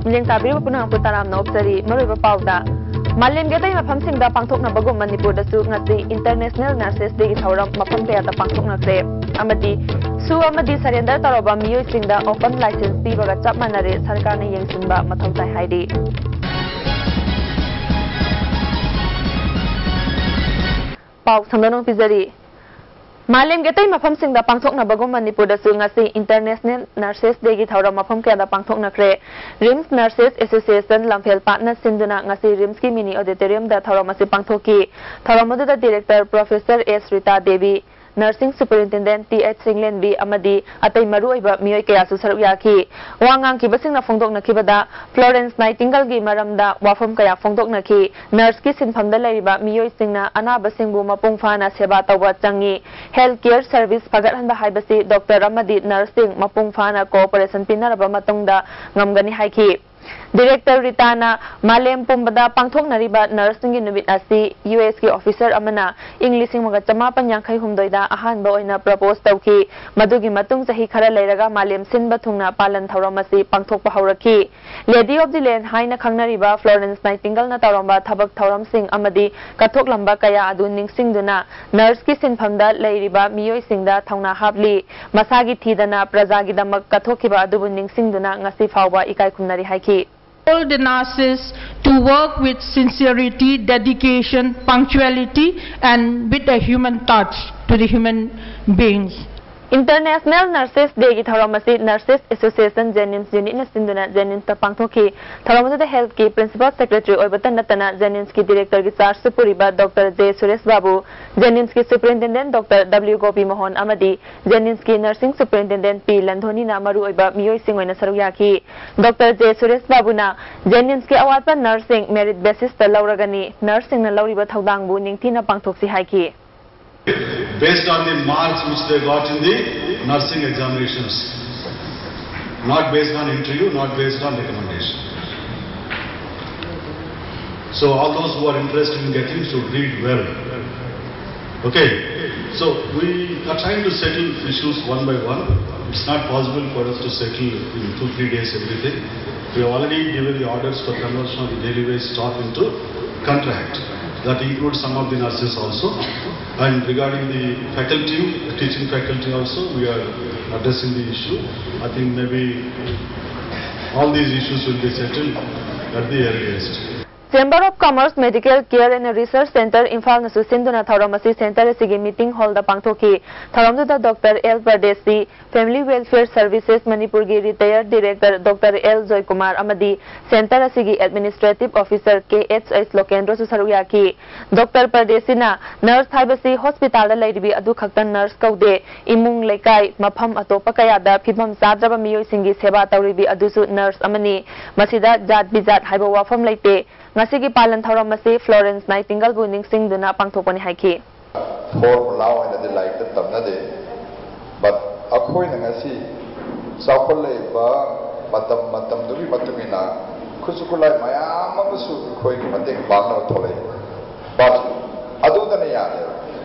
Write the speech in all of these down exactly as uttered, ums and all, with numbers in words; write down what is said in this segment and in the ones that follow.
ꯃꯤꯠꯌꯦꯡ ꯇꯥꯕꯤꯔꯤꯕ ꯄꯨꯝꯅꯃꯛꯄꯨ ꯇꯔꯥꯝꯅ ꯑꯣꯛꯆꯔꯤ꯫ ꯃꯔꯨꯑꯣꯏꯕ ꯄꯥꯎꯗ, ꯃꯥꯂꯦꯝꯒꯤ ꯑꯇꯩ ꯃꯐꯝꯁꯤꯡꯗ ꯄꯥꯡꯊꯣꯛꯅꯕꯒꯨꯝ ꯃꯅꯤꯄꯨꯔꯗꯁꯨ ꯉꯁꯤ International Nurses Dayꯒꯤ ꯊꯧꯔꯝ ꯃꯐꯝ ꯀꯌꯥꯗ ꯄꯥꯡꯊꯣꯛꯅꯈ꯭ꯔꯦ꯫ ꯑꯃꯗꯤ ꯁꯨ ꯑꯃꯗꯤ surrender ꯇꯧꯔꯕ ꯃꯤꯑꯣꯏꯁꯤꯡꯗ open license ꯄꯤꯕꯒ ꯆꯞ ꯃꯥꯟꯅꯔꯦ, ꯁꯔꯀꯥꯔꯅ ꯌꯦꯡꯁꯤꯟꯕ ꯃꯊꯧ ꯇꯥꯏ ꯍꯥꯏꯔꯤ꯫ ꯄꯥꯎ ꯁꯝꯂꯞꯅ ꯄꯤꯖꯔꯤ꯫ ꯃꯥꯂꯦꯝꯒꯤ ꯑꯇꯩ ꯃꯐꯝꯁꯤꯡꯗ ꯄꯥꯡꯊꯣꯛꯅꯕꯒꯨꯝ ꯃꯅꯤꯄꯨꯔꯗꯁꯨ ꯉꯁꯤ International Nurses Dayꯒꯤ ꯊꯧꯔꯝ ꯃꯐꯝ ꯀꯌꯥꯗ ꯄꯥꯡꯊꯣꯛꯅꯈ꯭ꯔꯦ꯫ RIMS Nurses Association ꯂꯝꯐꯦꯜ ꯄꯥꯠꯅ ꯁꯤꯟꯗꯨꯅ ꯉꯁꯤ RIMSꯀꯤ mini auditoriumꯗ ꯊꯧꯔꯝ ꯑꯁꯤ ꯄꯥꯡꯊꯣꯛꯈꯤ꯫ ꯊꯧꯔꯝ ꯑꯗꯨꯗ Director Professor S Rita Devi, Nursing Superintendent T H Singlenbi ꯑꯃꯗꯤ ꯑꯇꯩ ꯃꯔꯨꯑꯣꯏꯕ ꯃꯤꯑꯣꯏ ꯀꯌꯥꯁꯨ ꯁꯔꯨꯛ ꯌꯥꯈꯤ꯫ ꯋꯥ ꯉꯥꯡꯈꯤꯕꯁꯤꯡꯅ ꯐꯣꯡꯗꯣꯛꯅꯈꯤꯕꯗ, Florence Nightingaleꯒꯤ ꯃꯔꯝꯗ ꯋꯥꯐꯝ ꯀꯌꯥ ꯐꯣꯡꯗꯣꯛꯅꯈꯤ꯫ Nurseꯀꯤ ꯁꯤꯟꯐꯝꯗ ꯂꯩꯔꯤꯕ ꯃꯤꯑꯣꯏꯁꯤꯡꯅ ꯑꯅꯥꯕꯁꯤꯡꯕꯨ ꯃꯄꯨꯡ ꯐꯥꯅ ꯁꯦꯕꯥ ꯇꯧꯕ ꯆꯪꯏ꯫ Health care service ꯐꯒꯠꯍꯟꯕ ꯍꯥꯏꯕꯁꯤ doctor ꯑꯃꯗꯤ nurseꯁꯤꯡ ꯃꯄꯨꯡ ꯐꯥꯅ cooperation ꯄꯤꯅꯔꯕ ꯃꯇꯨꯡꯗ ꯉꯝꯒꯅꯤ ꯍꯥꯏꯈꯤ꯫ Director ꯔꯤꯇꯥꯅ ꯃꯥꯂꯦꯝ ꯄꯨꯝꯕꯗ ꯄꯥꯡꯊꯣꯛꯅꯔꯤꯕ nurseꯁꯤꯡꯒꯤ ꯅꯨꯃꯤꯠ ꯑꯁꯤ ꯌꯨ ꯑꯦꯁꯀꯤ officer ꯑꯃꯅ ꯏꯪ ꯂꯤꯁꯤꯡ ꯑꯃꯒ ꯆꯃꯥꯄꯟ ꯌꯥꯡꯈꯩ ꯍꯨꯝꯗꯣꯏꯗ ꯑꯍꯥꯟꯕ ꯑꯣꯏꯅ propose ꯇꯧꯈꯤ꯫ ꯃꯗꯨꯒꯤ ꯃꯇꯨꯡ ꯆꯍꯤ ꯈꯔ ꯂꯩꯔꯒ ꯃꯥꯂꯦꯝ ꯁꯤꯟꯕ ꯊꯨꯡꯅ ꯄꯥꯂꯟ ꯊꯧꯔꯝ ꯑꯁꯤ ꯄꯥꯡꯊꯣꯛꯄ ꯍꯧꯔꯛꯈꯤ꯫ Lady of the Land ꯍꯥꯏꯅ ꯈꯪꯅꯔꯤꯕ Florence Nightingaleꯅ ꯇꯧꯔꯝꯕ ꯊꯕꯛ ꯊꯧꯔꯝꯁꯤꯡ ꯑꯃꯗꯤ ꯀꯠꯊꯣꯛꯂꯝꯕ ꯀꯌꯥ ꯑꯗꯨ ꯅꯤꯡꯁꯤꯡꯗꯨꯅ nurseꯀꯤ ꯁꯤꯟꯐꯝꯗ ꯂꯩꯔꯤꯕ ꯃꯤꯑꯣꯏꯁꯤꯡꯗ ꯊꯧꯅꯥ ꯍꯥꯞꯂꯤ꯫ ꯃꯁꯥꯒꯤ ꯊꯤꯗꯅ ꯄ꯭ꯔꯖꯥꯒꯤꯗꯃꯛ ꯀꯠꯊꯣꯛꯈꯤꯕ ꯑꯗꯨꯕꯨ ꯅꯤꯡꯁꯤꯡꯗꯨꯅ ꯉꯁꯤ ꯐꯥꯎꯕ ꯏꯀꯥꯏ ꯈꯨꯝꯅꯔꯤ ꯍꯥꯏꯈꯤ꯫ All the nurses to work with sincerity, dedication, punctuality, and with a human touch to the human beings. International Nurses Dayꯒꯤ ꯊꯧꯔꯝ ꯑꯁꯤ Nurses Association JNIMS unitꯅ ꯁꯤꯟꯗꯨꯅ JNIMSꯇ ꯄꯥꯡꯊꯣꯛꯈꯤ꯫ ꯊꯧꯔꯝ ꯑꯗꯨꯗ healthꯀꯤ principal secretary ꯑꯣꯏꯕꯇ ꯅꯠꯇꯅ JNIMSꯀꯤ directorꯒꯤ chargeꯁꯨ ꯄꯨꯔꯤꯕ doctor J ꯁꯨꯔꯦꯁ ꯕꯥꯕꯨ, JNIMSꯀꯤ superintendent doctor W ꯒꯣꯄꯤ ꯃꯣꯍꯟ ꯑꯃꯗꯤ JNIMSꯀꯤ nursing superintendent P ꯂꯟꯙꯣꯅꯤꯅ ꯃꯔꯨꯑꯣꯏꯕ ꯃꯤꯑꯣꯏꯁꯤꯡ ꯑꯣꯏꯅ ꯁꯔꯨꯛ ꯌꯥꯈꯤ꯫ Doctor J ꯁꯨꯔꯦꯁ ꯕꯥꯕꯨꯅ JNIMSꯀꯤ ꯑꯋꯥꯠꯄ nurseꯁꯤꯡ merit basisꯇ ꯂꯧꯔꯒꯅꯤ, nurseꯁꯤꯡꯅ ꯂꯧꯔꯤꯕ ꯊꯧꯗꯥꯡꯕꯨ ꯅꯤꯡꯊꯤꯅ ꯄꯥꯡꯊꯣꯛꯁꯤ ꯍꯥꯏꯈꯤ꯫ Based on the marks which they got in the nursing examinations, not based on interview, not based on recommendation. So all those who are interested in getting should read well. Okay, so we are trying to settle issues one by one. It's not possible for us to settle in two, three days everything. We have already given the orders for conversion of the daily wage staff into contract. That includes some of the nurses also. And regarding the faculty, the teaching faculty also, we are addressing the issue. I think maybe all these issues will be settled at the earliest. Chamber of Commerce Medical Care and Research Centre ꯏꯝꯐꯥꯜꯅꯁꯨ ꯁꯤꯟꯗꯨꯅ ꯊꯧꯔꯝ ꯑꯁꯤ centre ꯑꯁꯤꯒꯤ meeting hallꯗ ꯄꯥꯡꯊꯣꯛꯈꯤ꯫ ꯊꯧꯔꯝꯗꯨꯗ Doctor L Pardesi, Family Welfare Services ꯃꯅꯤꯄꯨꯔꯒꯤ retired director Doctor L Joykumar ꯑꯃꯗꯤ centre ꯑꯁꯤꯒꯤ administrative officer K H H ꯂꯣꯀꯦꯟꯗ꯭ꯔꯣꯁꯨ ꯁꯔꯨꯛ ꯌꯥꯈꯤ꯫ Doctor Pardesiꯅ nurse ꯍꯥꯏꯕꯁꯤ hospitalꯗ ꯂꯩꯔꯤꯕꯤ ꯑꯗꯨ ꯈꯛꯇ nurse ꯀꯧꯗꯦ, ꯏꯃꯨꯡ, ꯂꯩꯀꯥꯏ, ꯃꯐꯝ ꯑꯇꯣꯞꯄ ꯀꯌꯥꯗ ꯐꯤꯕꯝ ꯆꯥꯗ꯭ꯔꯕ ꯃꯤꯑꯣꯏꯁꯤꯡꯒꯤ ꯁꯦꯕꯥ ꯇꯧꯔꯤꯕꯤ ꯑꯗꯨꯁꯨ nurse ꯑꯃꯅꯤ꯫ ꯃꯁꯤꯗ ꯖꯥꯠ ꯕꯤꯖꯥꯠ ꯍꯥꯏꯕ ꯋꯥꯐꯝ ꯂꯩꯇꯦ꯫ ꯉꯁꯤꯒꯤ ꯄꯥꯂꯟ ꯊꯧꯔꯝ ꯑꯁꯤ Florence Nightingaleꯕꯨ ꯅꯤꯡꯁꯤꯡꯗꯨꯅ ꯄꯥꯡꯊꯣꯛꯄꯅꯤ ꯍꯥꯏꯈꯤ꯫ Formula ꯑꯣꯏꯅꯗꯤ ꯂꯥꯏꯔꯤꯛꯇ ꯇꯝꯅꯗꯦ, but ꯑꯩꯈꯣꯏꯅ ꯉꯁꯤ ꯆꯥꯎꯈꯠꯂꯛꯏꯕ ꯃꯇꯝ ꯃꯇꯝꯗꯨꯒꯤ ꯃꯇꯨꯡ ꯏꯟꯅ ꯈꯨꯠꯁꯨ ꯈꯨꯠꯂꯥꯏ ꯃꯌꯥꯝ ꯑꯃꯁꯨ ꯑꯩꯈꯣꯏꯒꯤ ꯃꯇꯦꯡ ꯄꯥꯡꯅꯕ ꯊꯣꯛꯂꯛꯏ꯫ But ꯑꯗꯨꯗꯅ ꯌꯥꯗꯦꯕ,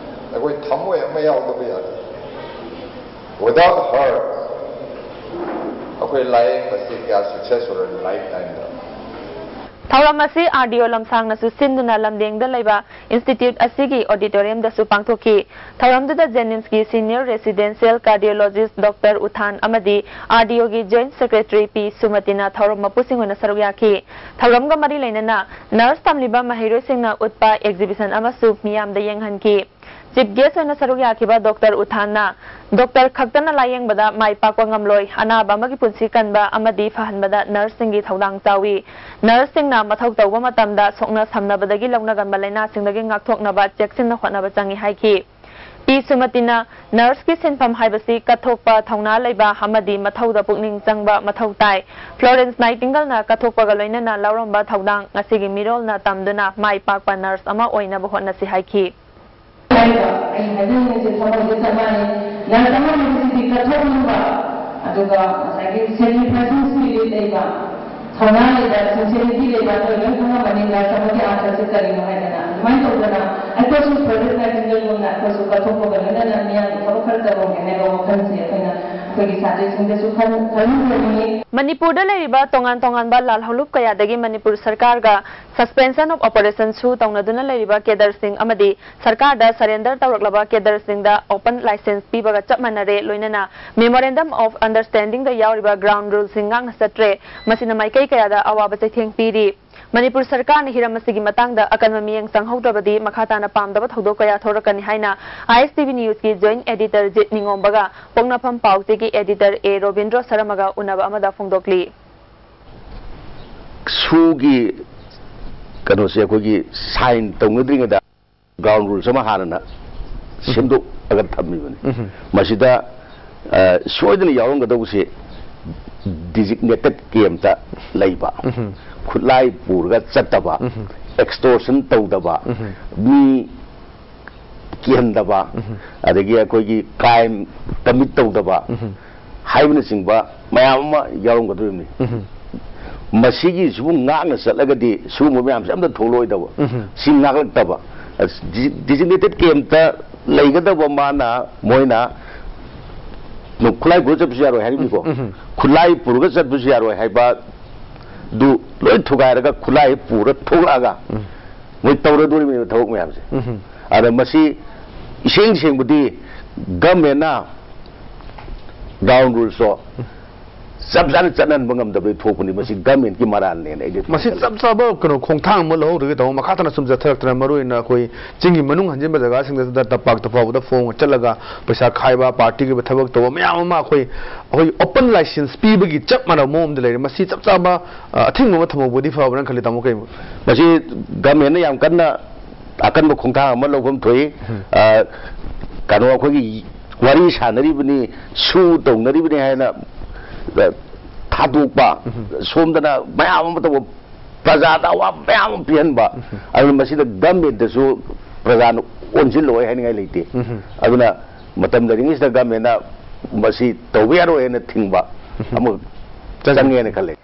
ꯑꯩꯈꯣꯏ ꯊꯃꯣꯏ ꯑꯃ ꯌꯥꯎꯗꯕ ꯌꯥꯗꯦ꯫ Without her ꯑꯩꯈꯣꯏ ꯂꯥꯏꯌꯦꯡꯕꯁꯤ ꯀꯌꯥ success ꯑꯣꯏꯔꯣꯏ lifetimeꯗ꯫ ꯊꯧꯔꯝ ꯑꯁꯤ R D O ꯂꯝꯁꯥꯡꯅꯁꯨ ꯁꯤꯟꯗꯨꯅ ꯂꯝꯗꯦꯡꯗ ꯂꯩꯕ institute ꯑꯁꯤꯒꯤ auditoriumꯗꯁꯨ ꯄꯥꯡꯊꯣꯛꯈꯤ꯫ ꯊꯧꯔꯝꯗꯨꯗ JNIMSꯀꯤ senior residential cardiologist Doctor ꯎꯊꯥꯟ ꯑꯃꯗꯤ R D Oꯒꯤ joint secretary P ꯁꯨꯃꯇꯤꯅ ꯊꯧꯔꯝ ꯃꯄꯨꯁꯤꯡ ꯑꯣꯏꯅ ꯁꯔꯨꯛ ꯌꯥꯈꯤ꯫ ꯊꯧꯔꯝꯒ ꯃꯔꯤ ꯂꯩꯅꯅ nurse ꯇꯝꯂꯤꯕ ꯃꯍꯩꯔꯣꯏꯁꯤꯡꯅ ꯎꯠꯄ exhibition ꯑꯃꯁꯨ ꯃꯤꯌꯥꯝꯗ ꯌꯦꯡꯍꯟꯈꯤ꯫ Chief guest ꯑꯣꯏꯅ ꯁꯔꯨꯛ ꯌꯥꯈꯤꯕ Doctor ꯎꯊꯥꯟꯅ Doctor ꯈꯛꯇꯅ ꯂꯥꯌꯦꯡꯕꯗ ꯃꯥꯏ ꯄꯥꯛꯄ ꯉꯝꯂꯣꯏ, ꯑꯅꯥꯕ ꯑꯃꯒꯤ ꯄꯨꯟꯁꯤ ꯀꯟꯕ ꯑꯃꯗꯤ ꯐꯍꯟꯕꯗ nurseꯁꯤꯡꯒꯤ ꯊꯧꯗꯥꯡ ꯆꯥꯎꯏ꯫ Nurseꯁꯤꯡꯅ ꯃꯊꯧ ꯇꯧꯕ ꯃꯇꯝꯗ ꯁꯣꯛꯅ ꯁꯝꯅꯕꯗꯒꯤ ꯂꯧꯅꯒꯟꯕ ꯂꯥꯏꯅꯥꯁꯤꯡꯗꯒꯤ ꯉꯥꯛꯊꯣꯛꯅꯕ ꯆꯦꯛꯁꯤꯟꯅ ꯍꯣꯠꯅꯕ ꯆꯪꯏ ꯍꯥꯏꯈꯤ꯫ P ꯁꯨꯃꯇꯤꯅ nurseꯀꯤ ꯁꯤꯟꯐꯝ ꯍꯥꯏꯕꯁꯤ ꯀꯠꯊꯣꯛꯄ, ꯊꯧꯅꯥ ꯂꯩꯕ ꯑꯃꯗꯤ ꯃꯊꯧꯗ ꯄꯨꯛꯅꯤꯡ ꯆꯪꯕ ꯃꯊꯧ ꯇꯥꯏ꯫ Florence Nightingaleꯅ ꯀꯠꯊꯣꯛꯄꯒ ꯂꯣꯏꯅꯅ ꯂꯧꯔꯝꯕ ꯊꯧꯗꯥꯡ ꯉꯁꯤꯒꯤ ꯃꯤꯔꯣꯜꯅ ꯇꯝꯗꯨꯅ ꯃꯥꯏ ꯄꯥꯛꯄ nurse ꯑꯃ ꯑꯣꯏꯅꯕ ꯍꯣꯠꯅꯁꯤ ꯍꯥꯏꯈꯤ꯫ ꯍꯥꯏꯔꯤꯕ ꯑꯩ ꯍꯥꯏꯖꯅꯤꯡꯉꯤꯁꯦ ꯊꯃꯣꯏꯁꯦ ꯆꯞ ꯃꯥꯟꯅꯩ꯫ Nurse ꯑꯃ ꯍꯥꯏꯕꯁꯤꯗꯤ ꯀꯠꯊꯣꯛꯅꯤꯡꯕ, ꯑꯗꯨꯒ ꯉꯁꯥꯏꯒꯤ sacrificing spirit ꯂꯩꯕ, ꯊꯧꯅꯥ ꯂꯩꯕ, sincerity ꯂꯩꯕ, ꯅꯣꯏ ꯂꯣꯏ ꯈꯪꯉꯝꯃꯅꯤ nurse ꯑꯃꯒꯤ ꯑꯥꯔꯊꯁꯦ ꯀꯔꯤꯅꯣ ꯍꯥꯏꯗꯅ꯫ ꯑꯗꯨꯃꯥꯏꯅ ꯇꯧꯗꯅ ꯑꯩꯈꯣꯏꯁꯨ ꯀꯣꯚꯤꯗ ꯅꯥꯏꯟꯇꯤꯟꯒ ꯂꯣꯏꯅ ꯑꯩꯈꯣꯏꯁꯨ ꯀꯠꯊꯣꯛꯄꯒ ꯂꯣꯏꯅꯅ ꯃꯤꯌꯥꯝꯒꯤ ꯊꯕꯛ ꯈꯔ ꯇꯧꯔꯝꯒꯦ ꯍꯥꯏꯕ ꯋꯥꯈꯜꯁꯦ ꯑꯩꯈꯣꯏꯅ ꯑꯩꯈꯣꯏꯒꯤ ꯁꯥꯇ꯭ꯔꯁꯤꯡꯗꯁꯨ ꯈꯟ- ꯈꯟꯍꯟꯖꯅꯤꯡꯉꯤ꯫ ꯃꯅꯤꯄꯨꯔꯗ ꯂꯩꯔꯤꯕ ꯇꯣꯉꯥꯟ ꯇꯣꯉꯥꯟꯕ ꯂꯥꯜꯍꯧꯂꯨꯞ ꯀꯌꯥꯗꯒꯤ ꯃꯅꯤꯄꯨꯔ ꯁꯔꯀꯥꯔꯒ suspension of operation ꯁꯨ ꯇꯧꯅꯗꯨꯅ ꯂꯩꯔꯤꯕ ꯀꯦꯗꯔꯁꯤꯡ ꯑꯃꯗꯤ ꯁꯔꯀꯥꯔꯗ surrender ꯇꯧꯔꯛꯂꯕ ꯀꯦꯗꯔꯁꯤꯡꯗ open license ꯄꯤꯕꯒ ꯆꯞ ꯃꯥꯟꯅꯔꯦ, ꯂꯣꯏꯅꯅ memorandum of understanding ꯗ ꯌꯥꯎꯔꯤꯕ ground rule ꯁꯤꯡ ꯉꯥꯛꯅ ꯆꯠꯇ꯭ꯔꯦ꯫ ꯃꯁꯤꯅ ꯃꯥꯏꯀꯩ ꯀꯌꯥꯗ ꯑꯋꯥꯕ ꯆꯩꯊꯦꯡ ꯄꯤꯔꯤ꯫ ꯃꯅꯤꯄꯨꯔ ꯁꯔꯀꯥꯔꯅ ꯍꯤꯔꯝ ꯑꯁꯤꯒꯤ ꯃꯇꯥꯡꯗ ꯑꯀꯟꯕ ꯃꯤꯠꯌꯦꯡ ꯆꯪꯍꯧꯗ꯭ꯔꯕꯗꯤ ꯃꯈꯥ ꯇꯥꯅ ꯄꯥꯝꯗꯕ ꯊꯧꯗꯣꯛ ꯀꯌꯥ ꯊꯣꯔꯛꯀꯅꯤ ꯍꯥꯏꯅ ꯑꯥꯏ ꯑꯦꯁ ꯇꯤ ꯚꯤ ꯅ꯭ꯌꯨꯁꯀꯤ joint editor ꯖꯤꯠ ꯅꯤꯉꯣꯝꯕꯒ ꯄꯣꯛꯅꯐꯝ ꯄꯥꯎꯆꯦꯒꯤ editor ꯑꯦ ꯔꯣꯕꯤꯟꯗ꯭ꯔꯣ ꯁꯔꯃꯒ ꯎꯅꯕ ꯑꯃꯗ ꯐꯣꯡꯗꯣꯛꯂꯤ꯫ ꯁꯨꯒꯤ ꯀꯩꯅꯣꯁꯦ ꯑꯩꯈꯣꯏꯒꯤ sign ꯇꯧꯅꯗ꯭ꯔꯤꯉꯩꯗ ground rules ꯑꯃ ꯍꯥꯟꯅꯅ ꯁꯦꯝꯗꯣꯛꯑꯒ ꯊꯝꯃꯤꯕꯅꯤ꯫ ꯎꯝ꯫ ꯃꯁꯤꯗ, ꯑ, ꯁꯣꯏꯗꯅ ꯌꯥꯎꯔꯝꯒꯗꯧꯕꯁꯤ designated camp ꯇ ꯂꯩꯕ, ꯎꯝ꯫ ꯈꯨꯠꯂꯥꯏ ꯄꯨꯔꯒ ꯆꯠꯇꯕ, ꯎꯝ꯫ Extortion ꯇꯧꯗꯕ, ꯎꯝ꯫ ꯃꯤ ꯀꯤꯍꯟꯗꯕ, ꯎꯝ꯫ ꯑꯗꯒꯤ ꯑꯩꯈꯣꯏꯒꯤ crime commit ꯇꯧꯗꯕ, ꯎꯝ꯫ ꯍꯥꯏꯕꯅꯆꯤꯡꯕ ꯃꯌꯥꯝ ꯑꯃ ꯌꯥꯎꯔꯝꯒꯗꯧꯔꯤꯕꯅꯤ꯫ ꯎꯝ꯫ ꯃꯁꯤꯒꯤꯁꯤꯕꯨ ꯉꯥꯛꯅ ꯆꯠꯂꯒꯗꯤ ꯁꯤꯒꯨꯝꯕ ꯃꯌꯥꯝꯁꯦ ꯑꯝꯇ ꯊꯣꯛꯂꯛꯑꯣꯏꯗꯕ꯫ ꯎꯝ꯫ ꯁꯤ ꯉꯥꯛꯂꯛꯇꯕ꯫ ꯑꯁ, ꯗꯤ-, designated camp ꯇ ꯂꯩꯒꯗꯕ ꯃꯥꯅ, ꯃꯣꯏꯅ ꯈꯨꯠꯂꯥꯏ ꯄꯨꯔꯒ ꯆꯠꯄꯁꯨ ꯌꯥꯔꯣꯏ ꯍꯥꯏꯔꯤꯕꯅꯤꯀꯣ꯫ ꯎꯝ, ꯎꯝ꯫ ꯈꯨꯠꯂꯥꯏ ꯄꯨꯔꯒ ꯆꯠꯄꯁꯨ ꯌꯥꯔꯣꯏ ꯍꯥꯏꯕ ꯑꯗꯨ ꯂꯣꯏ ꯊꯨꯒꯥꯏꯔꯒ ꯈꯨꯠꯂꯥꯏ ꯄꯨꯔ ꯊꯣꯛꯂꯛꯑꯒ ꯎꯝ꯫ ꯃꯣꯏ ꯇꯧꯔꯗꯣꯔꯤꯕꯅꯦꯕ ꯊꯕꯛ ꯃꯌꯥꯝꯁꯦ꯫ ꯎꯝ꯫ ꯑꯗ ꯃꯁꯤ ꯏꯁꯦꯡ ꯁꯦꯡꯕꯗꯤ government ꯅ ground rules ꯇꯣ ꯆꯞ ꯆꯥꯅ ꯆꯠꯅꯍꯟꯕ ꯉꯝꯗꯕꯗꯒꯤ ꯊꯣꯛꯄꯅꯤ꯫ ꯃꯁꯤ government ꯀꯤ ꯃꯔꯥꯜꯅꯦꯅ ꯑꯩꯗꯤ ꯃꯁꯤ ꯈꯜꯂꯤ꯫ ꯆꯞ ꯆꯥꯕ ꯀꯩꯅꯣ ꯈꯣꯡꯊꯥꯡ ꯑꯃ ꯂꯧꯍꯧꯗ꯭ꯔꯒꯗꯤ ꯇꯥꯃꯣ, ꯃꯈꯥ ꯇꯥꯅ ꯁꯨꯝ ꯆꯠꯊꯔꯛꯇꯅ, ꯃꯔꯨ ꯑꯣꯏꯅ ꯑꯩꯈꯣꯏ ꯆꯤꯡꯒꯤ ꯃꯅꯨꯡ ꯍꯟꯖꯤꯟꯕ ꯖꯒꯥꯁꯤꯡꯗ ꯇꯝꯄꯥꯛꯇ ꯐꯥꯎꯕꯗ ꯐꯣꯡ ꯆꯠꯂꯒ ꯄꯩꯁꯥ ꯈꯥꯏꯕ, party ꯒꯤ ꯊꯕꯛ ꯇꯧꯕ ꯃꯌꯥꯝ ꯑꯃ ꯑꯩꯈꯣꯏ, ꯑꯩꯈꯣꯏ open license ꯄꯤꯕꯒꯤ ꯆꯞ ꯃꯥꯟꯅꯕ ꯃꯑꯣꯡꯗ ꯂꯩꯔꯦ꯫ ꯃꯁꯤ ꯆꯞ ꯆꯥꯕ, ꯑ, ꯑꯊꯤꯡꯕ ꯑꯃ ꯊꯝꯍꯧꯕꯗꯤ ꯐꯕ꯭ꯔꯥꯅ ꯈꯜꯂꯤ ꯇꯥꯃꯣ, ꯀꯩ? ꯃꯁꯤ government ꯅ ꯌꯥꯝ ꯀꯟꯅ ꯑꯀꯟꯕ ꯈꯣꯡꯊꯥꯡ ꯑꯃ ꯂꯧꯐꯝ ꯊꯣꯛꯏ꯫ ꯎꯝ꯫ ꯑ, ꯀꯩꯅꯣ, ꯑꯩꯈꯣꯏꯒꯤ ꯋꯥꯔꯤ ꯁꯥꯟꯅꯔꯤꯕꯅꯤ, ꯁꯨ ꯇꯧꯅꯔꯤꯕꯅꯤ ꯍꯥꯏꯅ, ꯑ, ꯊꯥꯗꯣꯛꯄ, ꯎꯝ꯫ ꯁꯣꯝꯗꯅ ꯃꯌꯥꯝ ꯑꯃ ꯇꯧꯕ, ꯄ꯭ꯔꯖꯥꯗ ꯑꯋꯥꯕ ꯃꯌꯥꯝ ꯑꯃ ꯄꯤꯍꯟꯕ, ꯎꯝ꯫ ꯑꯗꯨꯅ ꯃꯁꯤꯗ government ꯇꯁꯨ ꯄ꯭ꯔꯖꯥꯅ ꯑꯣꯟꯁꯤꯜꯂꯣ ꯍꯥꯏꯅꯤꯡꯉꯥꯏ ꯂꯩꯇꯦ꯫ ꯎꯝ꯫ ꯑꯗꯨꯅ ꯃꯇꯝ ꯂꯩꯔꯤꯉꯩꯁꯤꯗ government ꯅ ꯃꯁꯤ ꯇꯧꯕ ꯌꯥꯔꯣꯏ ꯍꯥꯏꯅ ꯊꯤꯡꯕ ꯎꯝ꯫ ꯑꯃ ꯆꯪꯉꯦ꯫ ꯆꯪꯉꯦꯅ ꯈꯜꯂꯦ꯫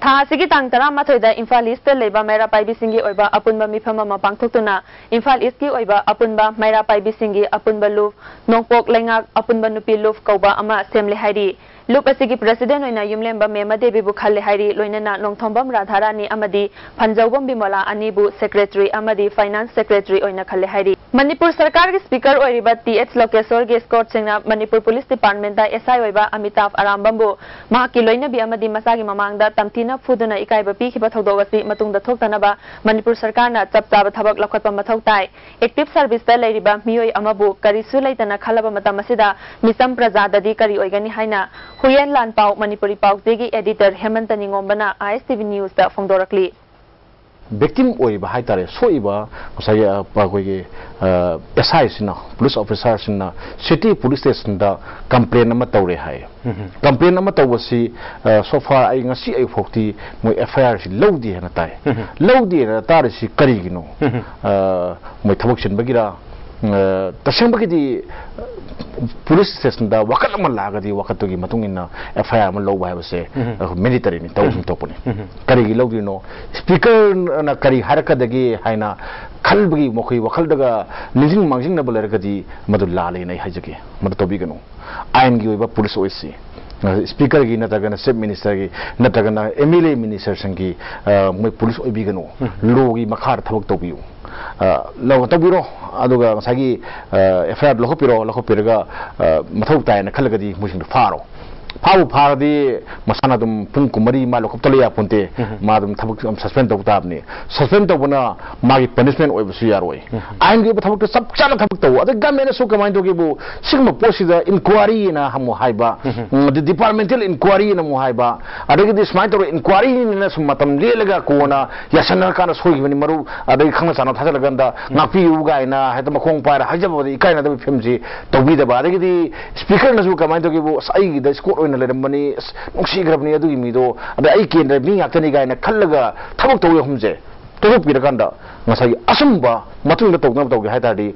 ꯊꯥ ꯑꯁꯤꯒꯤ ꯇꯥꯡ ꯇꯔꯥꯃꯥꯊꯣꯏꯗ ꯏꯝꯐꯥꯜ ꯏꯁꯇ ꯂꯩꯕ ꯃꯩꯔꯥ ꯄꯥꯏꯕꯤꯁꯤꯡꯒꯤ ꯑꯣꯏꯕ ꯑꯄꯨꯟꯕ ꯃꯤꯐꯝ ꯑꯃ ꯄꯥꯡꯊꯣꯛꯇꯨꯅ ꯏꯝꯐꯥꯜ ꯏꯁꯀꯤ ꯑꯣꯏꯕ ꯑꯄꯨꯟꯕ ꯃꯩꯔꯥ ꯄꯥꯏꯕꯤꯁꯤꯡꯒꯤ ꯑꯄꯨꯟꯕ ꯂꯨꯞ, ꯅꯣꯡꯄꯣꯛ ꯂꯩꯉꯥꯛ ꯑꯄꯨꯟꯕ ꯅꯨꯄꯤ ꯂꯨꯞ ꯀꯧꯕ ꯑꯃ ꯁꯦꯝꯂꯦ ꯍꯥꯏꯔꯤ꯫ ꯂꯨꯞ ꯑꯁꯤꯒꯤ ꯄ꯭ꯔꯦꯁꯤꯗꯦꯟ ꯑꯣꯏꯅ ꯌꯨꯝꯂꯦꯝꯕ ꯃꯦꯃ ꯗꯦꯕꯤꯕꯨ ꯈꯜꯂꯦ ꯍꯥꯏꯔꯤ꯫ ꯂꯣꯏꯅꯅ ꯅꯣꯡꯊꯣꯝꯕꯝ ꯔꯥꯙꯥꯔꯥꯅꯤ ꯑꯃꯗꯤ ꯐꯟꯖꯧꯕꯝ ꯕꯤꯃꯣꯂꯥ ꯑꯅꯤꯕꯨ ꯁꯦꯀ꯭ꯔꯦꯇꯔꯤ ꯑꯃꯗꯤ ꯐꯥꯏꯅꯥꯟꯁ ꯁꯦꯀ꯭ꯔꯦꯇꯔꯤ ꯑꯣꯏꯅ ꯈꯜꯂꯦ ꯍꯥꯏꯔꯤ꯫ ꯃꯅꯤꯄꯨꯔ ꯁꯔꯀꯥꯔꯒꯤ ꯁ꯭ꯄꯤꯀꯔ ꯑꯣꯏꯔꯤꯕ ꯇꯤ ꯑꯦꯆ ꯂꯣꯀꯦꯁꯣꯔꯒꯤ ꯏꯁꯀꯣꯔꯠꯁꯤꯡꯅ Manipur police department S I ꯑꯣꯏꯕ ꯑꯃꯤꯇꯥꯚ ꯑꯔꯥꯝꯕꯝꯕꯨ ꯃꯍꯥꯛꯀꯤ ꯂꯣꯏꯅꯕꯤ ꯑꯃꯗꯤ ꯃꯆꯥꯒꯤ ꯃꯃꯥꯡꯗ ꯇꯝꯊꯤꯅ ꯐꯨꯗꯨꯅ ꯏꯀꯥꯏꯕ ꯄꯤꯈꯤꯕ ꯊꯧꯗꯣꯛ ꯑꯁꯤ ꯃꯇꯨꯡꯗ ꯊꯣꯛꯇꯅꯕ ꯃꯅꯤꯄꯨꯔ ꯁꯔꯀꯥꯔꯅ ꯆꯞ ꯆꯥꯕ ꯊꯕꯛ ꯂꯧꯈꯠꯄ ꯃꯊꯧ ꯇꯥꯏ꯫ ꯑꯦꯛꯇꯤꯚ ꯁꯔꯚꯤꯁꯇ ꯂꯩꯔꯤꯕ ꯃꯤꯑꯣꯏ ꯑꯃꯕꯨ ꯀꯔꯤꯁꯨ ꯂꯩꯇꯅ ꯈꯜꯂꯕ ꯃꯇꯝ ꯑꯁꯤꯗ ꯃꯤꯆꯝ ꯄ꯭ꯔꯖꯥꯗꯗꯤ ꯀꯔꯤ ꯑꯣꯏꯒꯅꯤ ꯍꯥꯏꯅ ꯍꯨꯌꯦꯟ ꯂꯥꯟꯄꯥꯎ ꯃꯅꯤꯄꯨꯔꯤ ꯄꯥꯎꯆꯦꯒꯤ ꯑꯦꯗꯤꯇꯔ ꯍꯦꯃꯟꯇ ꯅꯤꯉꯣꯝꯕꯅ ꯑꯥꯏ ꯑꯦꯁ ꯇꯤ ꯚꯤ ꯅ꯭ꯌꯨꯁꯇ ꯐꯣꯡꯗꯣꯔꯛꯂꯤ꯫ ꯚꯤꯛꯇꯤꯝ ꯑꯣꯏꯔꯤꯕ ꯍꯥꯏ ꯇꯥꯔꯦ, ꯁꯣꯛꯏꯕ ꯉꯁꯥꯏꯒꯤ ꯑ, ꯑꯩꯈꯣꯏꯒꯤ ꯑꯦꯁ ꯑꯥꯏꯁꯤꯅ, ꯄꯨꯂꯤꯁ ꯑꯣꯐꯤꯁꯥꯔꯁꯤꯡꯅ ꯁꯤꯇꯤ ꯄꯨꯂꯤꯁ ꯁ꯭ꯇꯦꯁꯟꯗ ꯀꯝꯄ꯭ꯂꯦꯟ ꯑꯃ ꯇꯧꯔꯦ ꯍꯥꯏ꯫ ꯀꯝꯄ꯭ꯂꯦꯟ ꯑꯃ ꯇꯧꯕꯁꯤ ꯁꯣꯐꯥ ꯑꯩ ꯉꯁꯤ ꯑꯌꯨꯛ ꯐꯥꯎꯗꯤ ꯃꯣꯏ ꯑꯦꯐ ꯑꯥꯏ ꯑꯥꯔꯁꯤ ꯂꯧꯗꯦ ꯍꯥꯏꯅ ꯇꯥꯏ꯫ ꯂꯧꯗꯦ ꯍꯥꯏꯅ ꯇꯥꯔꯤꯁꯤ ꯀꯔꯤꯒꯤꯅꯣ? ꯑ, ꯃꯣꯏ ꯊꯕꯛ ꯆꯤꯟꯕꯒꯤꯔ? ꯑ, ꯇꯁꯦꯡꯕꯒꯤꯗꯤ ꯄꯨꯂꯤꯁ ꯁ꯭ꯇꯦꯁꯟꯗ ꯋꯥꯀꯠ ꯑꯃ ꯂꯥꯛꯑꯒꯗꯤ ꯋꯥꯀꯠꯇꯨꯒꯤ ꯃꯇꯨꯡ ꯏꯟꯅ ꯑꯦꯐ ꯑꯥꯏ ꯑꯥꯔ ꯑꯃ ꯂꯧꯕ ꯍꯥꯏꯕꯁꯦ ꯃꯦꯟꯗꯦꯇꯔꯤꯅꯤ, ꯇꯧꯐꯝ ꯊꯣꯛꯄꯅꯤ꯫ ꯀꯔꯤꯒꯤ ꯂꯧꯗꯣꯏꯅꯣ? ꯁ꯭ꯄꯤꯀꯔꯅ ꯀꯔꯤ ꯍꯥꯏꯔꯛꯀꯗꯒꯦ ꯍꯥꯏꯅ ꯈꯟꯕꯒꯤ ꯃꯈꯣꯏ ꯋꯥꯈꯜꯗꯒ ꯅꯤꯡꯁꯤꯡ ꯃꯥꯡꯖꯤꯡꯅꯕ ꯂꯩꯔꯒꯗꯤ ꯃꯗꯨ ꯂꯥꯜꯂꯦꯅ ꯑꯩ ꯍꯥꯏꯖꯒꯦ꯫ ꯃꯗꯨ ꯇꯧꯕꯤꯒꯅꯨ꯫ ꯑꯥꯏꯟꯒꯤ ꯑꯣꯏꯕ ꯄꯨꯂꯤꯁ ꯑꯣꯏꯁꯤ꯫ ꯁ꯭ꯄꯤꯀꯔꯒꯤ ꯅꯠꯇ꯭ꯔꯒꯅ ꯆꯤꯐ ꯃꯤꯅꯤꯁꯇꯔꯒꯤ ꯅꯠꯇ꯭ꯔꯒꯅ ꯑꯦꯝ ꯑꯦꯜ ꯑꯦ ꯃꯤꯅꯤꯁꯇꯔꯁꯤꯡꯒꯤ, ꯑ, ꯃꯣꯏ ꯄꯨꯂꯤꯁ ꯑꯣꯏꯕꯤꯒꯅꯨ꯫ ꯂꯣꯒꯤ ꯃꯈꯥꯗ ꯊꯕꯛ ꯇꯧꯕꯤꯌꯨ꯫ ꯑ, ꯂꯧ-, ꯇꯧꯕꯤꯔꯣ꯫ ꯑꯗꯨꯒ ꯉꯁꯥꯏꯒꯤ, ꯑ, ꯑꯦꯐ ꯑꯥꯏ ꯑꯥꯔ ꯂꯧꯈꯠꯄꯤꯔꯣ, ꯂꯧꯈꯠꯄꯤꯔꯒ, ꯑ, ꯃꯊꯧ ꯇꯥꯏꯅ ꯈꯜꯂꯒꯗꯤ ꯃꯣꯏꯁꯤꯡꯗꯣ ꯐꯥꯔꯣ꯫ ꯐꯥꯕꯨ ꯐꯥꯔꯗꯤ ꯃꯁꯥꯅ ꯑꯗꯨꯝ ꯄꯨꯡ ꯀꯨꯟꯃꯔꯤ ꯃꯥ ꯂꯧꯈꯠꯇ ꯂꯩ ꯌꯥꯄꯣꯟꯇꯦ꯫ ꯃꯥ ꯑꯗꯨꯝ ꯊꯕꯛ ꯁꯁꯄꯦꯟ ꯇꯧꯕ ꯇꯥꯕꯅꯤ꯫ ꯁꯁꯄꯦꯟ ꯇꯧꯕꯅ ꯃꯥꯒꯤ ꯄꯅꯤꯁꯃꯦꯟ ꯑꯣꯏꯕꯁꯨ ꯌꯥꯔꯣꯏ꯫ ꯑꯥꯏꯟꯒꯤ ꯑꯣꯏꯕ ꯊꯕꯛꯇ ꯆꯞ ꯆꯥꯅ ꯊꯕꯛ ꯇꯧ꯫ ꯑꯗꯩ ꯒꯃꯦꯟꯅꯁꯨ ꯀꯃꯥꯏꯅ ꯇꯧꯒꯦꯕꯨ, ꯁꯤꯒꯨꯝꯕ ꯄꯣꯠꯁꯤꯗ ꯏꯟꯀ꯭ꯋꯥꯔꯤ ꯑꯅ ꯑꯃꯨꯛ ꯍꯥꯏꯕ, ꯎꯝ, ꯑꯗꯩ ꯗꯤꯄꯥꯔꯠꯃꯦꯟꯇꯦꯜ ꯏꯟꯀ꯭ꯋꯥꯔꯤ ꯑꯅ ꯑꯃꯨꯛ ꯍꯥꯏꯕ, ꯑꯗꯒꯤꯗꯤ ꯁꯨꯃꯥꯏꯅ ꯇꯧꯔꯒ ꯏꯟꯀ꯭ꯋꯥꯔꯤꯅ ꯁꯨꯝ ꯃꯇꯝ ꯂꯦꯜꯂꯒ ꯀꯣꯟꯅ ꯌꯥꯁꯟꯅꯔꯀꯥꯟꯗ ꯁꯣꯏꯈꯤꯕꯅꯤ, ꯃꯔꯨꯞ, ꯑꯗꯒꯤ ꯈꯪꯅ ꯆꯥꯟꯅ ꯊꯥꯖꯤꯜꯂꯀꯥꯟꯗ ꯉꯥꯛꯄꯤꯌꯨ ꯀꯥꯏꯅ ꯍꯦꯛꯇ ꯃꯈꯣꯡ ꯄꯥꯏꯔ ꯍꯥꯏꯖꯕꯗ ꯏꯀꯥꯏꯅꯗꯕꯒꯤ ꯐꯤꯕꯝꯁꯤ ꯇꯧꯕꯤꯗꯕ꯫ ꯑꯗꯒꯤꯗꯤ ꯁ꯭ꯄꯤꯀꯔꯅꯁꯨ ꯀꯃꯥꯏꯅ ꯇꯧꯒꯦꯕꯨ, "ꯑꯁ, ꯑꯩꯒꯤꯗ ꯏꯁꯀꯣꯔꯠ ꯑꯣꯏꯅ ꯂꯩꯔꯝꯕꯅꯤ, ꯑꯁ, ꯅꯨꯡꯁꯤꯈ꯭ꯔꯕꯅꯤ ꯑꯗꯨꯒꯤ ꯃꯤꯗꯣ, ꯑꯗꯩ ꯑꯩ ꯀꯦꯟꯗ꯭ꯔ ꯃꯤ ꯉꯥꯛꯇꯅꯤ" ꯀꯥꯏꯅ ꯈꯜꯂꯒ ꯊꯕꯛ ꯇꯧꯕ ꯑꯍꯨꯝꯁꯦ ꯇꯣꯛꯊꯣꯛꯄꯤꯔꯀꯥꯟꯗ ꯉꯁꯥꯏꯒꯤ ꯑꯆꯨꯝꯕ ꯃꯇꯨꯡꯗ ꯇꯧꯅꯕ ꯇꯧꯒꯦ ꯍꯥꯏ ꯇꯥꯔꯗꯤ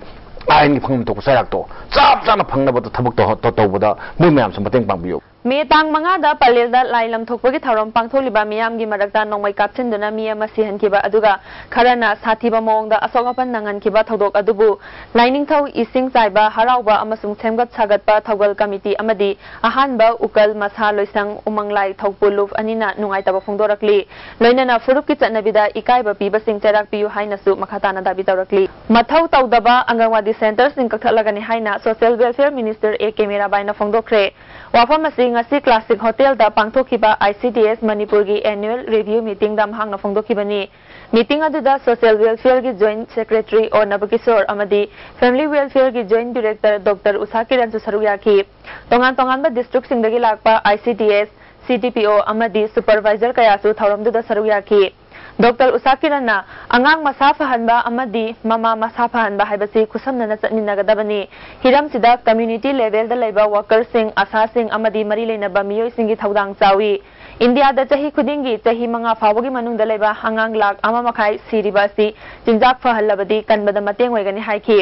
ꯑꯥꯏꯟꯒꯤ ꯐꯪꯐꯝ ꯊꯣꯛꯄ ꯆꯩꯔꯥꯛꯇꯣ ꯆꯞ ꯆꯥꯅ ꯐꯪꯅꯕ ꯊꯕꯛ ꯇꯧ-, ꯇꯧ-, ꯇꯧꯕꯗ ꯃꯣꯏ ꯃꯌꯥꯝꯁꯨ ꯃꯇꯦꯡ ꯄꯥꯡꯕꯤꯌꯨ꯫ ꯃꯦ ꯇꯥꯡ ꯃꯉꯥꯗ ꯄꯂꯦꯜꯗ ꯂꯥꯏ ꯂꯝꯊꯣꯛꯄꯒꯤ ꯊꯧꯔꯝ ꯄꯥꯡꯊꯣꯛꯂꯤꯕ ꯃꯤꯌꯥꯝꯒꯤ ꯃꯔꯛꯇ ꯅꯣꯡꯃꯩ ꯀꯥꯞꯁꯤꯟꯗꯨꯅ ꯃꯤ ꯑꯃ ꯁꯤꯍꯟꯈꯤꯕ, ꯑꯗꯨꯒ ꯈꯔꯅ ꯁꯥꯊꯤꯕ ꯃꯑꯣꯡꯗ ꯑꯁꯣꯛ ꯑꯄꯟ ꯅꯪꯍꯟꯈꯤꯕ ꯊꯧꯗꯣꯛ ꯑꯗꯨꯕꯨ ꯂꯥꯏꯅꯤꯡꯊꯧ, ꯏꯁꯤꯡ ꯆꯥꯏꯕ, ꯍꯔꯥꯎꯕ ꯑꯃꯁꯨꯡ ꯁꯦꯝꯒꯠ ꯁꯥꯒꯠꯄ ꯊꯧꯒꯜ ꯀꯃꯤꯇꯤ ꯑꯃꯗꯤ ꯑꯍꯥꯟꯕ ꯎꯀꯜ ꯃꯁꯥ ꯂꯣꯏꯁꯪ ꯎꯃꯪꯂꯥꯏ ꯊꯧꯄꯨ ꯂꯨꯞ ꯑꯅꯤꯅ ꯅꯨꯡꯉꯥꯏꯇꯕ ꯐꯣꯡꯗꯣꯔꯛꯂꯤ꯫ ꯂꯣꯏꯅꯅ ꯐꯨꯔꯨꯞꯀꯤ ꯆꯠꯅꯕꯤꯗ ꯏꯀꯥꯏꯕ ꯄꯤꯕꯁꯤꯡ ꯆꯩꯔꯥꯛ ꯄꯤꯌꯨ ꯍꯥꯏꯅꯁꯨ ꯃꯈꯥ ꯇꯥꯅ ꯗꯥꯕꯤ ꯇꯧꯔꯛꯂꯤ꯫ ꯃꯊꯧ ꯇꯧꯗꯕ ꯑꯪꯒꯟꯋꯥꯗꯤ ꯁꯦꯟꯇꯔꯁꯤꯡ ꯀꯛꯊꯠꯂꯒꯅꯤ ꯍꯥꯏꯅ social welfare minister A K ꯃꯤꯔꯥꯕꯥꯏꯅ ꯐꯣꯡꯗꯣꯛꯈ꯭ꯔꯦ꯫ ꯋꯥꯐꯝ ꯑꯁꯤ ꯉꯁꯤ ꯀ꯭ꯂꯥꯁꯤꯛ ꯍꯣꯇꯦꯜꯗ ꯄꯥꯡꯊꯣꯛꯈꯤꯕ ꯑꯥꯏ ꯁꯤ ꯗꯤ ꯑꯦꯁ ꯃꯅꯤꯄꯨꯔꯒꯤ ꯑꯦꯅꯨꯑꯦꯜ ꯔꯤꯚꯤꯌꯨ ꯃꯤꯇꯤꯡꯗ ꯃꯍꯥꯛꯅ ꯐꯣꯡꯗꯣꯛꯈꯤꯕꯅꯤ꯫ ꯃꯤꯇꯤꯡ ꯑꯗꯨꯗ ꯁꯣꯁꯤꯌꯦꯜ ꯋꯦꯜꯐꯤꯌꯔꯒꯤ ꯖꯣꯏꯟꯠ ꯁꯦꯀ꯭ꯔꯦꯇꯔꯤ ꯑꯣ ꯅꯕꯀꯤꯁꯣꯔ ꯑꯃꯗꯤ ꯐꯦꯃꯤꯂꯤ ꯋꯦꯜꯐꯤꯌꯔꯒꯤ ꯖꯣꯏꯟꯠ ꯗꯤꯔꯦꯛꯇꯔ ꯗꯣꯛꯇꯔ ꯎꯁꯥ ꯀꯤꯔꯟꯁꯨ ꯁꯔꯨꯛ ꯌꯥꯈꯤ꯫ ꯇꯣꯉꯥꯟ ꯇꯣꯉꯥꯟꯕ ꯗꯤꯁꯇ꯭ꯔꯤꯛꯁꯤꯡꯗꯒꯤ ꯂꯥꯛꯄ ꯑꯥꯏ ꯁꯤ ꯗꯤ ꯑꯦꯁ, ꯁꯤ ꯗꯤ ꯄꯤ ꯑꯣ ꯑꯃꯗꯤ ꯁꯨꯄꯔꯚꯥꯏꯖꯔ ꯀꯌꯥꯁꯨ ꯊꯧꯔꯝꯗꯨꯗ ꯁꯔꯨꯛ ꯌꯥꯈꯤ꯫ ꯗꯣꯛꯇꯔ ꯎꯁꯥ ꯀꯤꯔꯟꯅ ꯑꯉꯥꯡ ꯃꯁꯥ ꯐꯍꯟꯕ ꯑꯃꯗꯤ ꯃꯃꯥ ꯃꯁꯥ ꯐꯍꯟꯕ ꯍꯥꯏꯕꯁꯤ ꯈꯨꯠꯁꯝꯅꯅ ꯆꯠꯃꯤꯟꯅꯒꯗꯕꯅꯤ꯫ ꯍꯤꯔꯝꯁꯤꯗ ꯀꯝꯃ꯭ꯌꯨꯅꯤꯇꯤ ꯂꯦꯚꯦꯜꯗ ꯂꯩꯕ ꯋꯥꯀꯔꯁꯤꯡ, ꯑꯁꯥꯁꯤꯡ ꯑꯃꯗꯤ ꯃꯔꯤ ꯂꯩꯅꯕ ꯃꯤꯑꯣꯏꯁꯤꯡꯒꯤ ꯊꯧꯗꯥꯡ ꯆꯥꯎꯏ꯫ ꯏꯟꯗꯤꯌꯥꯗ ꯆꯍꯤ ꯈꯨꯗꯤꯡꯒꯤ ꯆꯍꯤ ꯃꯉꯥ ꯐꯥꯎꯕꯒꯤ ꯃꯅꯨꯡꯗ ꯂꯩꯕ ꯑꯉꯥꯡ ꯂꯥꯈ ꯑꯃ ꯃꯈꯥꯏ ꯁꯤꯔꯤꯕ ꯑꯁꯤ ꯆꯤꯟꯖꯥꯛ ꯐꯍꯜꯂꯕꯗꯤ ꯀꯟꯕꯗ ꯃꯇꯦꯡ ꯑꯣꯏꯒꯅꯤ ꯍꯥꯏꯈꯤ꯫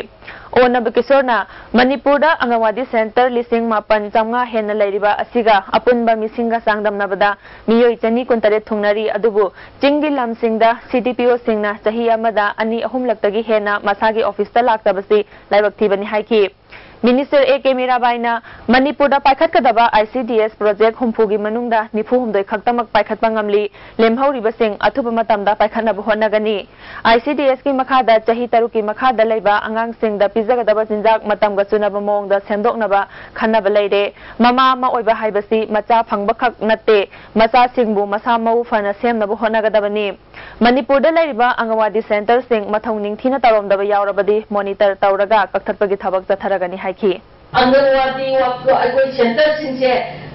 ꯑꯣ ꯅꯕꯀꯤꯁꯣꯔꯅ ꯃꯅꯤꯄꯨꯔꯗ ꯑꯪꯒꯟꯋꯥꯗꯤ ꯁꯦꯟꯇꯔ ꯂꯤꯁꯤꯡ ꯃꯥꯄꯟ ꯆꯥꯝꯃꯉꯥ ꯍꯦꯟꯅ ꯂꯩꯔꯤꯕ ꯑꯁꯤꯒ ꯑꯄꯨꯟꯕ ꯃꯤꯁꯤꯡꯒ ꯆꯥꯡꯗꯝꯅꯕꯗ ꯃꯤꯑꯣꯏ ꯆꯅꯤ ꯀꯨꯟꯇꯔꯦꯠ ꯊꯨꯡꯅꯔꯤ, ꯑꯗꯨꯕꯨ ꯆꯤꯡꯒꯤ ꯂꯝꯁꯤꯡꯗ ꯁꯤ ꯗꯤ ꯄꯤ ꯑꯣꯁꯤꯡꯅ ꯆꯍꯤ ꯑꯃꯗ ꯑꯅꯤ ꯑꯍꯨꯝꯂꯛꯇꯒꯤ ꯍꯦꯟꯅ ꯃꯁꯥꯒꯤ ꯑꯣꯐꯤꯁꯇ ꯂꯥꯛꯇꯕꯁꯤ ꯂꯥꯏꯕꯛ ꯊꯤꯕꯅꯤ ꯍꯥꯏꯈꯤ꯫ ꯃꯤꯅꯤꯁꯇꯔ ꯑꯦ ꯀꯦ ꯃꯤꯔꯥꯕꯥꯏꯅ ꯃꯅꯤꯄꯨꯔꯗ ꯄꯥꯏꯈꯠꯀꯗꯕ I C D S project ꯍꯨꯝꯐꯨꯒꯤ ꯃꯅꯨꯡꯗ ꯅꯤꯐꯨ ꯍꯨꯝꯗꯣꯏ ꯈꯛꯇꯃꯛ ꯄꯥꯏꯈꯠꯄ ꯉꯝꯂꯤ, ꯂꯦꯝꯍꯧꯔꯤꯕꯁꯤꯡ ꯑꯊꯨꯕ ꯃꯇꯝꯗ ꯄꯥꯏꯈꯠꯅꯕ ꯍꯣꯠꯅꯒꯅꯤ꯫ ꯑꯥꯏ ꯁꯤ ꯗꯤ ꯑꯦꯁꯀꯤ ꯃꯈꯥꯗ ꯆꯍꯤ ꯇꯔꯨꯛꯀꯤ ꯃꯈꯥꯗ ꯂꯩꯕ ꯑꯉꯥꯡꯁꯤꯡꯗ ꯄꯤꯖꯒꯗꯕ ꯆꯤꯟꯖꯥꯛ ꯃꯇꯝꯒ ꯆꯨꯅꯕ ꯃꯑꯣꯡꯗ ꯁꯦꯝꯗꯣꯛꯅꯕ ꯈꯟꯅꯕ ꯂꯩꯔꯦ꯫ ꯃꯃꯥ ꯑꯃ ꯑꯣꯏꯕ ꯍꯥꯏꯕꯁꯤ ꯃꯆꯥ ꯐꯪꯕꯈꯛ ꯅꯠꯇꯦ, ꯃꯆꯥꯁꯤꯡꯕꯨ ꯃꯁꯥ ꯃꯎ ꯐꯅ ꯁꯦꯝꯅꯕ ꯍꯣꯠꯅꯒꯗꯕꯅꯤ꯫ ꯃꯅꯤꯄꯨꯔꯗ ꯂꯩꯔꯤꯕ ꯑꯪꯒꯟꯋꯥꯗꯤ ꯁꯦꯟꯇꯔꯁꯤꯡ ꯃꯊꯧ ꯅꯤꯡꯊꯤꯅ ꯇꯧꯔꯝꯗꯕ ꯌꯥꯎꯔꯕꯗꯤ ꯃꯣꯅꯤꯇꯔ ꯇꯧꯔꯒ ꯀꯛꯊꯠꯄꯒꯤ ꯊꯕꯛ ꯆꯠꯊꯔꯒꯅꯤ ꯍꯥꯏꯈꯤ꯫ ꯑꯪꯒꯟꯋꯥꯗꯤ ꯋꯥ-, ꯑꯩꯈꯣꯏ ꯁꯦꯟꯇꯔꯁꯤꯡꯁꯦ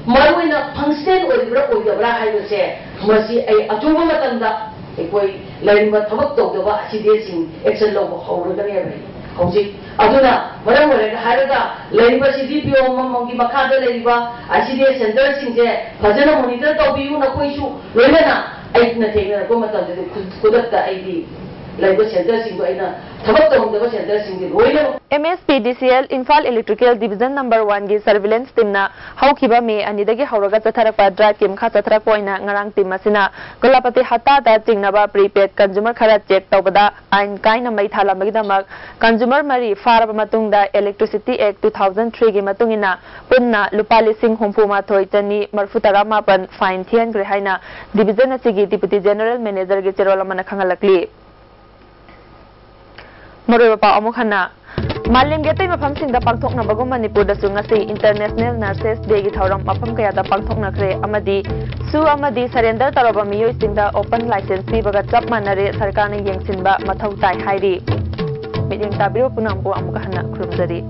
ꯃꯔꯨꯑꯣꯏꯅ ꯐꯪꯁꯅꯦꯜ ꯑꯣꯏꯔꯤꯕ꯭ꯔꯥ ꯑꯣꯏꯗꯕ꯭ꯔꯥ ꯍꯥꯏꯕꯁꯦ, ꯃꯁꯤ ꯑꯩ ꯑꯊꯨꯕ ꯃꯇꯝꯗ ꯑꯩꯈꯣꯏ ꯂꯩꯔꯤꯕ ꯊꯕꯛ ꯇꯧꯗꯕ ꯑꯥꯏ ꯁꯤ ꯗꯤ ꯑꯦꯁꯁꯤꯡ ꯑꯦꯛꯁꯟ ꯂꯧꯕ ꯍꯧꯔꯒꯅꯦꯕ ꯍꯧꯖꯤꯛ꯫ ꯑꯗꯨꯅ ꯃꯔꯝ ꯑꯣꯏꯔꯒ ꯍꯥꯏꯔꯒ ꯂꯩꯔꯤꯕ ꯁꯤ ꯗꯤ ꯄꯤ ꯑꯣ ꯑꯃꯃꯝꯒꯤ ꯃꯈꯥꯗ ꯂꯩꯔꯤꯕ ꯑꯥꯏ ꯁꯤ ꯗꯤ ꯑꯦꯁ ꯁꯦꯟꯇꯔꯁꯤꯡꯁꯦ ꯐꯖꯅ ꯃꯣꯅꯤꯇꯔ ꯇꯧꯕꯤꯌꯨ꯫ ꯅꯈꯣꯏꯁꯨ ꯂꯣꯏꯅꯅ ꯑꯩꯅ ꯊꯦꯡꯅꯔꯛꯄ ꯃꯇꯝꯗꯗꯤ ꯈꯨ-, ꯈꯨꯗꯛꯇ ꯑꯩꯗꯤ ꯂꯩꯕ ꯁꯦꯟꯇꯔꯁꯤꯡꯗꯣ ꯑꯩꯅ ꯊꯕꯛ ꯇꯧꯍꯟꯗꯕ ꯁꯦꯟꯇꯔꯁꯤꯡꯗꯤ ꯂꯣꯏꯅꯃꯛ꯫ M S P D C L Imphal Electrical Division Number One ꯒꯤ Surveillance Team ꯅ ꯍꯧꯈꯤꯕ ꯃꯦ ꯑꯅꯤꯗꯒꯤ ꯍꯧꯔꯒ ꯆꯠꯊꯔꯛꯄ drive ꯀꯤ ꯃꯈꯥ ꯆꯠꯊꯔꯛꯄ ꯑꯣꯏꯅ ꯉꯔꯥꯡ team ꯑꯁꯤꯅ ꯒꯣꯂꯥꯄꯇꯤ ꯍꯠꯇꯥꯗ ꯆꯤꯡꯅꯕ prepaid consumer ꯈꯔ check ꯇꯧꯕꯗ ꯑꯥꯏꯟ ꯀꯥꯏꯅ ꯃꯩ ꯊꯥꯂꯝꯕꯒꯤꯗꯃꯛ consumer ꯃꯔꯤ ꯐꯥꯔꯕ ꯃꯇꯨꯡꯗ Electricity Act two thousand three ꯒꯤ ꯃꯇꯨꯡ ꯏꯟꯅ ꯄꯨꯟꯅ ꯂꯨꯄꯥ ꯂꯤꯁꯤꯡ ꯍꯨꯝꯐꯨ ꯃꯥꯊꯣꯏ ꯆꯅꯤ ꯃꯔꯤꯐꯨ ꯇꯔꯥ ꯃꯥꯄꯟ fine ꯊꯤꯍꯟꯈ꯭ꯔꯦ ꯍꯥꯏꯅ division ꯑꯁꯤꯒꯤ Deputy General Manager ꯒꯤ ꯆꯦꯔꯣꯜ ꯑꯃꯅ ꯈꯪꯍꯜꯂꯛꯂꯤ꯫ ꯃꯔꯨꯑꯣꯏꯕ ꯄꯥꯎ ꯑꯃꯨꯛ ꯍꯟꯅ꯫ ꯃꯥꯂꯦꯝꯒꯤ ꯑꯇꯩ ꯃꯐꯝꯁꯤꯡꯗ ꯄꯥꯡꯊꯣꯛꯅꯕꯒꯨꯝ ꯃꯅꯤꯄꯨꯔꯗꯁꯨ ꯉꯁꯤ International Nurses Day ꯒꯤ ꯊꯧꯔꯝ ꯃꯐꯝ ꯀꯌꯥꯗ ꯄꯥꯡꯊꯣꯛꯅꯈ꯭ꯔꯦ ꯑꯃꯗꯤ ꯁꯨ ꯑꯃꯗꯤ surrender ꯇꯧꯔꯕ ꯃꯤꯑꯣꯏꯁꯤꯡꯗ open license ꯄꯤꯕꯒ ꯆꯞ ꯃꯥꯟꯅꯔꯦ, ꯁꯔꯀꯥꯔꯅ ꯌꯦꯡꯁꯤꯟꯕ ꯃꯊꯧ ꯇꯥꯏ ꯍꯥꯏꯔꯤ꯫ ꯃꯤꯠꯌꯦꯡ ꯇꯥꯕꯤꯔꯤꯕ ꯄꯨꯝꯅꯃꯛꯄꯨ ꯑꯃꯨꯛ ꯍꯟꯅ ꯈꯨꯔꯨꯝꯖꯔꯤ꯫